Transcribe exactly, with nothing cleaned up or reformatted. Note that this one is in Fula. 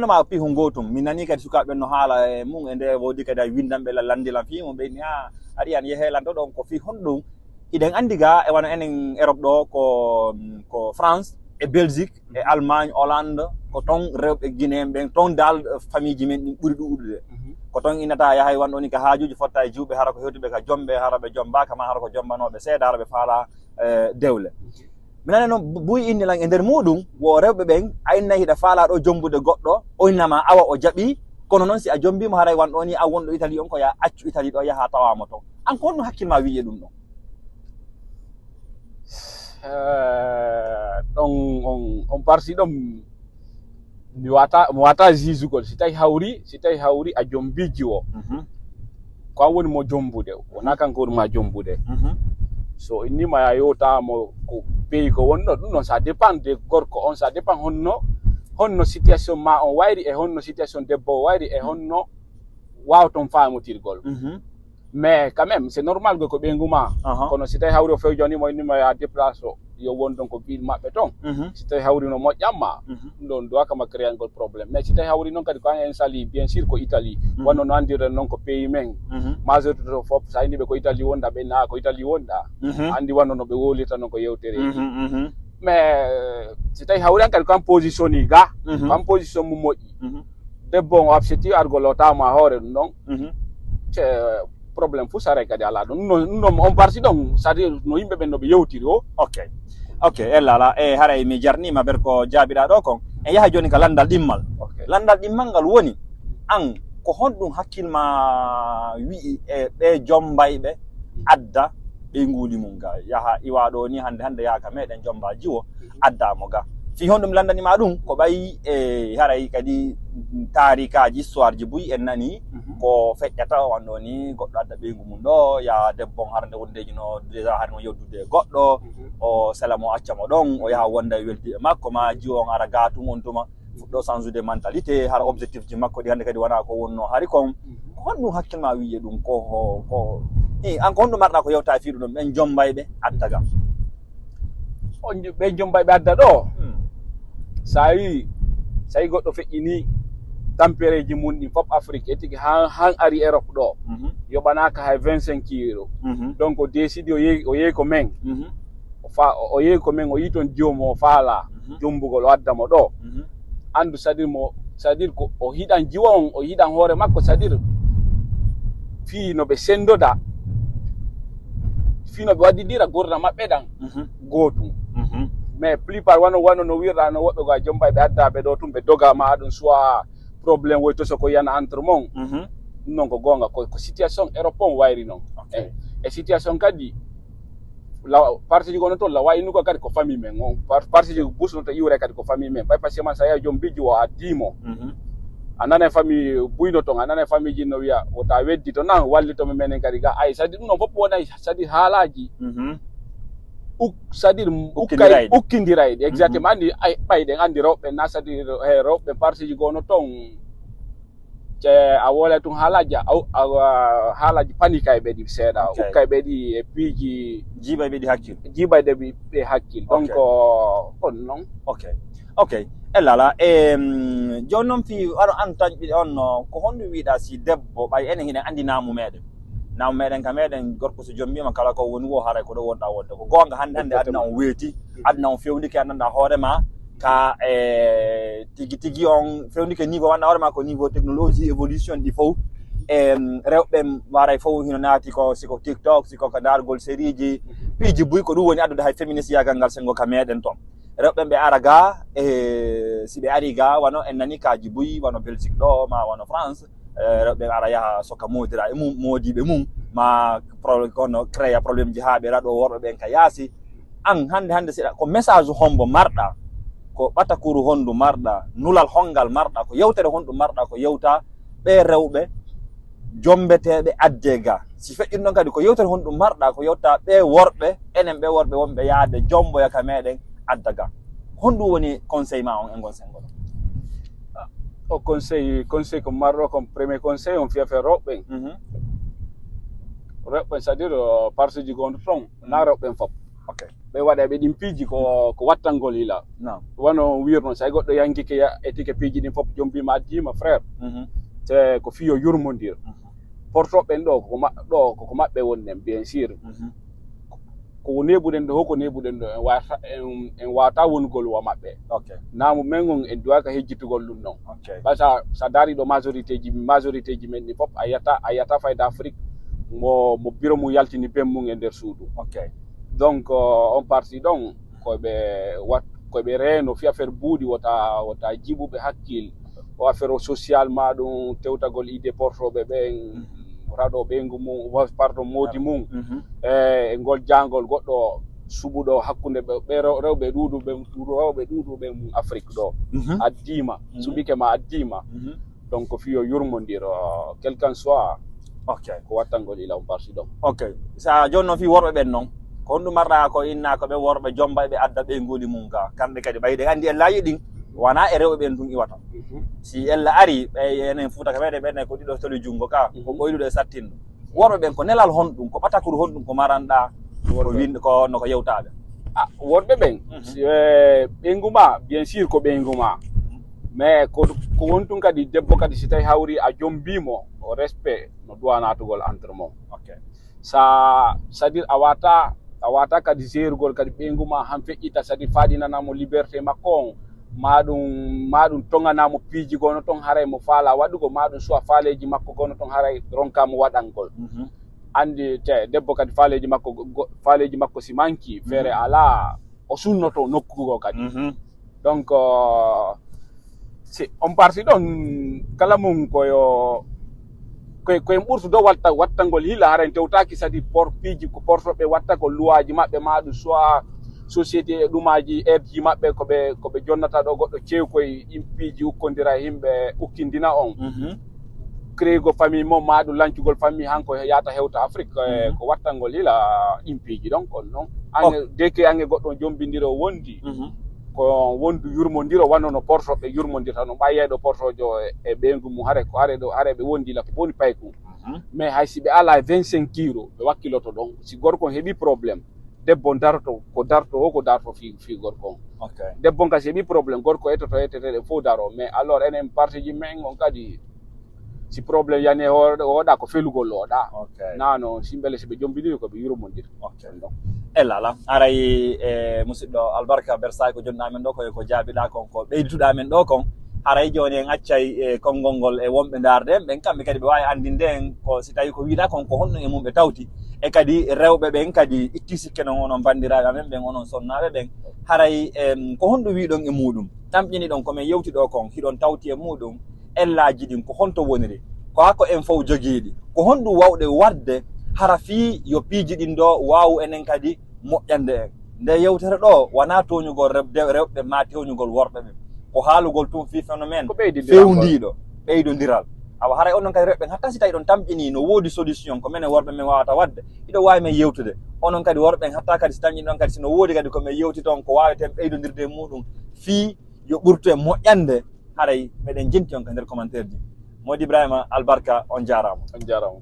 No ma pihu gotum. Mi nani kadi sukaaɓe no haala e mum e nde woodi kadi ay windanɓe la landilan fii mum ɓe ni ha ari an yehe lanto ɗon ko fii honɗum. Iɗen andi ga e wano enen Europe ɗo ko, ko France e Belgique e Allemagne, Hollande, ko ton rewɓe Guinéen ɓen, ton dal famille ji men ɗin ɓuri ɗuuɗude. Ko ton innata yahay wan ɗoni ka haajuji fotta e juuɓe hara ko hewtuɓe ka jombe, hara ɓe jombaka ma hara ko jombanoɓe seeɗa, hara ɓe faala eh, dewle. Mi nani noon bu- buy inni lan e nder muɗum wo rewɓe ɓen aynna hiɗa faala ɗo jombude goɗɗo o innama awa o jaɓi. Kono noon si a jombima haray wan ɗo ni a wonɗo Italie on ko ya accu Italie ɗo yaha tawamo to. An ko honɗum hakkil ma wiye ɗum ɗo? Eh, ɗon on on parti ɗon mi wata mi wata jijugol si tawi hawri si tawi hawri a jombiji o. Ko an woni mo jombude wona kanko woni ma jombude. So innima ya yewtamo ko pays ko wonno ɗum ɗon ça dépend de gorko on ça dépend honno honno situation ma on wayri e honno situation debbo o wayri e honno wawton famotirgol. Mais quand même c'est normal goy ko ɓeyngu ma. Kono si tawi hawri o fewjonima o innima ya déplace o yo won ɗon ko ville maɓɓe ton. Si tawi hawri no moƴƴanma ɗum ɗon duwaka ma créangol problème mais si tawi hawri noon kadi ko an en sali bien sûr ko Italie. Wonno no andirɗen noon ko pays men. Majorité to fof sa inni ɓe ko Italie wonda ɓe na ko Italie wonda. Andi wonno no ɓe wolirta noon ko yewtereji. Mais si tawi hawri an kadi ko an position ni ga ko an position mo moƴƴi. Debbo on o accepti argol o tawma hoore ɗum ɗon. Ce problème fou saray kadi ala ɗum ɗum ɗon on parti ɗon c'est à dire no yimɓe ɓen no ɓe yewtiri o. Ok. Ok, ella ala e haray mi jarnima ber ko jaabiɗa ɗo kon en yaha joni ka landal ɗimmal. Landal ɗimmal ngal woni an ko honɗum hakkil ma wi'i e ɓe jombayɓe adda ɓeynguuli mum ga yaha iwa ɗo ni hande hande yaha ka meɗen jomba jiwo adda mo ga. Fii honɗum landanima ɗum ko ɓayi e haray kadi taarikaji histoire ji buy en nani ko feƴƴata wanɗo ni goɗɗo adda ɓeyngu mum ɗo ya debbo on harande wondeji no déjà hari no yewdude e goɗɗo o sela mo acca mo ɗon o yaha wonda e weldi e makko ma jiwo on ara ga tun on tuma fuɗɗo change de mentalité hara objectif ji makko ɗi hande kadi wona ko wonno hari kon. Ko honɗum hakkil ma wiye ɗum ko ko i an ko honɗum marɗa ko yewta e fii ɗum ɗon ɓen jombayɓe adda ga? On ɓe jombayɓe adda ɗo sa wi sa wi goɗɗo feƴƴini tampereji mum ɗin fof Afrique e tigi han han ari Europe ɗo yoɓanaka hay vingt cinq euro. Donc o décidi o yehi o yehi ko men o fa o yehi ko men o yi toon jiwo mo o faala jombugol o adda mo ɗo. Andu c'est à dire mo c'est à dire ko o hiɗan jiwo on o hiɗan hoore makko c'est à dire fii no ɓe sendoda fii no ɓe waddidira gurna maɓɓe ɗan. Gootum mais plupart wano wano no wirɗa no woɓɓe go a jombayɓe addaɓe ɗo tun ɓe dogama aɗum soit problème woy to soko yana entre mon. Ɗum non ko gonga ko situation Europe on wayri non. E situation kadi la partie ji gono toon la waynugo kadi ko famille men on partie ji busno to iwre kadi ko famille men ɓay parce que man sa yahi joom bijju o addimo a nana famille buyno toon a nana famille ji no wiya wota weddi to nan wallito men menen kadi ga ay sadi ɗum non fof wonay sadi haalaji c'est-à-dire ukkindirayɗi exactement andi ay ɓayɗen andi rewɓe na c'est-à-dire he rewɓe partie ji gono toon ce a wole tun haalaji haalaji panikay ɓeɗi seeɗa ukkay ɓeɗi e piiji jiiɓay ɓeɗi hakkil jiiɓay ɗe ɓe hakkil donc kon noon. Ok. Ok. Ella ala e joni noon fi aɗo an taƴɓiɗe on ko honɗum wiɗa si debbo ɓay enen hiɗen andi namu meɗen namu meɗen ka meɗen gorko so jombima kala ko woni wo haray ko ɗo wonɗa wonde ko gonga hande hande aduna on weeti aduna on fewndike andanɗa hoorema ka e tigi tigi on fewndike niveau wanda hoorema ko niveau technologie évolution ɗi fof e rewɓe waray fof hino naati ko siko tiktok siko ko dargol sérieji piiji buy ko ɗum woni addude hay féministe yagal ngal sengo ka meɗen toon rewɓe ɓe ara ga e si ɓe ari ga wano en nani kaji buy wano belgique ɗo ma wano france rewɓe ara yaha soka modira e mum modiɓe mum ma kono créa probléme ji ha ɓe raɗo worɓe ɓen ka yaasi an hande hande seɗa ko message hombo marɗa ko ɓatakuru hondu marɗa nulal hongal marɗa ko yewtere honɗum marɗa ko yewta ɓe rewɓe jombeteɓe adde ga si feƴƴuno ɗon kadi ko yewtere honɗum marɗa ko yewta ɓe worɓe enen ɓe worɓe wonɓe yaade jomboya ka meɗen adda ga honɗum woni conseil ma on e ngon sengo ɗo o conseil conseil ko marɗo kon premier conseil on fiya fe rewɓe ɓen rewɓe ɓen c'est à dire partie ji gonɗo toon na rewɓe ɓen fop Ɓe waɗa ɓe ɗin piiji ko ko wattangol ila. Wano wirno, so goɗɗo yankike etike piiji ɗin fof, jombiima addiima, frère. Te ko fiyo yurmondir. Porto ɓen ɗo ko maɓɓe ɗo koko maɓɓe wonnen, bien sûr. Ko neɓuɗen ɗo hoko neɓuɗen ɗo en wata en wata wonugol wa maɓɓe. Naamu men on en duwaka hejjitugol ɗum ɗon. Ba sa sa dari ɗo majorité ji majorité ji men ɗi fof a yata a yata fayda Afrique mo mo biro mum yaltini ben mum e nder suudu. Donc on parti ɗon koɓe wat koɓe reeno fi affaire buuɗi wota wota jiɓuɓe hakkil o affaire o social ma ɗum tewtagol idée portoɓe ɓen. Raɗo ɓeyngu mum pardon moodi mum e ngol jangol goɗɗo suɓuɗo hakkunde ɓe rewɓe ɗuuɗuɓe rewɓe ɗuuɗuɓe mum Afrique ɗo. Addima suɓike ma addima. Donc fiyo yurmondiro quel qu'en soit. Ok. Ko wattangol ila on parti ɗon. Ok. Sa jooni noon fii worɓe ɓen noon ko honɗum marɗa ko inna ko ɓe worɓe jomba ɓe adda ɓeynguuli mum ga kamɓe kadi ɓay ɗen anndi ellaaji ɗin wona e rewɓe ɓen ɗum iwata. Si ella ari ɓe enen fuuta ka meɗen ɓen ko ɗiɗo toli junngo ka ko ɓoyluɗo e sattinɗo. Worɓe ɓen ko nelal honɗum ko ɓatakuru honɗum ko maranɗa ko win ko no ko yewtaɓe. Ah, worɓe ɓen ɓeyngu ma bien sûr ko ɓeyngu ma. Mais ko ko wontun kadi debbo kadi si tawi hawri a jombimo o respect no duwa natugol entre mon. Ok. Sa c'est-à-dire a wata a wata kadi serugol kadi ɓeyngu ma han feƴƴita c'est-à-dire faɗinanamo liberté makko on maɗum maɗum toganamo piiji gono ton haray mo faala waɗugo maɗum soit faaleji makko gono ton haray ronkamo waɗangol. Andi te debbo kadi faaleji makko faaleji makko si manki feere ala o sunnoto nokkugo kadi. Donc si on parti ɗon kala mum koyo koye koye ɓurtu do watta wattangol hila hara en tewtaki sadi por piiji ko portoɓe watta ko luwaji maɓɓe maɗum soit société e ɗumaji aide ji maɓɓe koɓe koɓe jonnata ɗo goɗɗo cew koye ɗin piiji ukkondira e yimɓe ukkindina on. Créego famille mum maɗum lancugol famille hanko yata hewta Afrique ko wattangol hila ɗin piiji ɗon kon non ange deke ange goɗɗo jombindiro wondi ko wondu yurmondiro wano no portoɓe yurmondirta no ɓayyayɗo portojo e ɓeyngu mum hare ko hare ɗo hare ɓe wondi la ko boni payku. Mais hay si ɓe ala e vingt-cinq kilo ɓe wakkiloto ɗon si gorko on heɓi problème debbo on daroto ko darto o ko darto fi fi gorko on. Debbo on kasi heɓi problème gorko ettoto etteteɗe fof daro mais alors enen parti ji men on kadi si problème yani e hoore ɗo oɗa ko felugol oɗa. Nano simbele si ɓe jombidiri ko ɓe yurmondir. Ella ala haray e musidɗo albarka bersaay ko jonɗa men ɗo koye ko jaabiɗa kon ko ɓeyduɗa men ɗo kon. Haray joni en accay e konngol ngol e wonɓe ndaarde en ɓen kamɓe kadi ɓe wawi andinde en ko si tawi ko wiɗa kon ko honno e mum ɓe tawti e kadi rewɓe ɓen kadi itti sikke non onon bandiraɓe amen ɓen onon sonnaɓe ɓen. Haray ko honɗum wiɗon e muɗum tamƴini ɗon komin yewti ɗo kon hiɗon tawti e muɗum ellaji ɗin ko honto woniri ko hakko en fof jogiiɗi ko honɗum wawɗe waɗde hara fii yo piiji ɗin ɗo waawu enen kadi moƴƴande en nde yewtere ɗo wona tooñugol rewɓe ma tewñugol worɓe ɓen ko haalugol tun fii phénomène fewndiiɗo ɓeydondiral awa haray onon kadi rewɓe ɓen hatta si tawi ɗon tamƴini no woodi solution ko menen worɓe men wawata waɗde hiɗo waawi men yewtude onon kadi worɓe ɓen hatta kadi si tamƴini ɗon kadi si no woodi kadi ko men yewti toon ko waaweten ɓeydondirde e muɗum fii yo ɓurtu e moƴƴande haray meɗen jenti on ka nder commentaire ji modi ibrahima albarka on jarama on jarama